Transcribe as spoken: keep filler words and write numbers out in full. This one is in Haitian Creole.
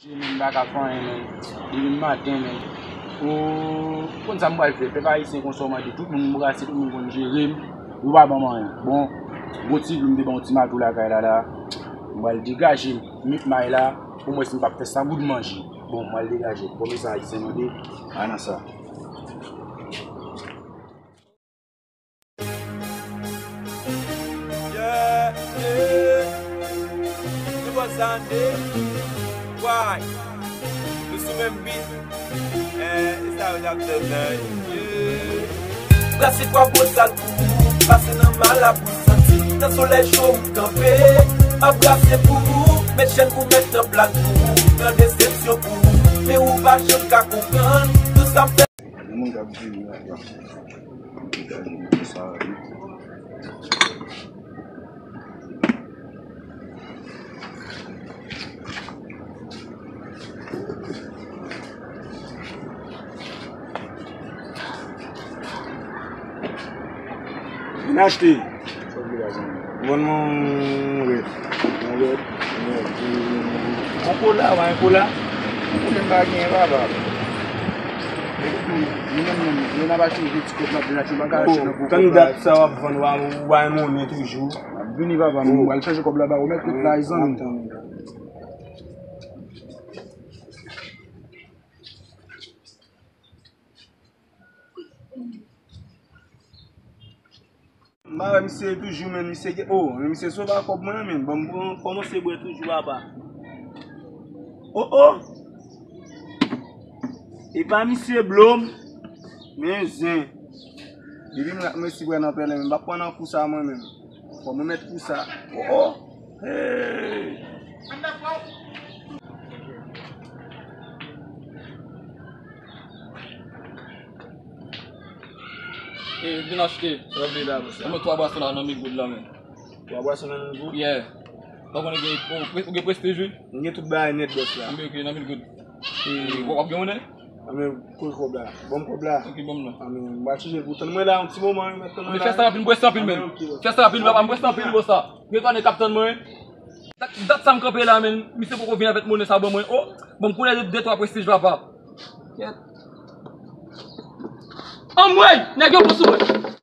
Jere m, m pa ka fè anyen, menm. Depi maten, menm. Ou konn sa m pral fè? Pèp ayisyen konsa, w mande tout moun m brase, tout moun konn jere m. Yo pa ban m anyen. Bon, gwo ti dlo m te ban yon ti mato lakay la, la. M pral degaje m, met may la, pou m wè si m p ap fè sa goud manje. Bon, m pral degaje m. Premye sa ayisyen mande, a nan sa. Yeah, yeah. Nou bò sa ande. Why? Nou sou menm beat. Eh, e sa yo t ap tann nan, yeah. Brase twa bosal pou ou, pase nan malab ou santi. Nan solèy cho ou kanpe, m ap brase pou ou, met chèn pou mèt nan plat pou ou, pran desepsyon pou ou, men ou pa janm ka konprann tout sa m fè. Gen moun k ap vini la, y ap degaje moun sa yo. Vin achte. Bon, mon rèd. Mon rèd. Yon kola, w a yon kola? Yon kola m pa genyen, papa. Epi, nou menm, menm, nou n ap achte yon ti kòb, n ap vin achte yon bagay, achte nan gwo kòb la. Tann dat sa w ap vann, w a, w a yon monnen toujou. M ap vini, papa, m al chanje kòb la ba ou, mèt tout la, zanmi. M pa wè misye toujou, men misye gen, oh, men misye sove a kòb mwen, men ban m pran, kòmanse bwè toujou, papa. Oh, oh! E pa misye blo m, men zen. Depi m resi bwè nan pèlen, men m p ap pran nan kou sa mwen menm. Fò mwen mèt kou sa. Oh, oh! Hey! E, vin achte. Sa vle la, bòs la. Mwen twa bwason la nan mil goud la, men. Twa bwason nan mil goud? Yeah. Pa konnen gen, ou, ou gen prestij, wi? M gen tout bagay nèt, bòs la. Anben, ok, nan mil goud. E, w ap gen monnen? Anben, kote kòb la? Ban m kòb la. Ok, ban m nan. Anben, m pral chèche pou tann mwen la, yon ti moman, wi, mèt tann mwen la. Fè sa rapid, m prese anpil, men. Anben, ok, bòs la. Fè sa rapid, papa, m prese anpil, bòs la. Gen twa nèg k ap tann mwen. Dat, dat sa m kanpe la, men. Misye poko vin avèk monnen sa ban mwen. Oh, ban m konnen de, de twa prestij, papa. Kèt. Anmwey! Nèg yo bon sou mwen.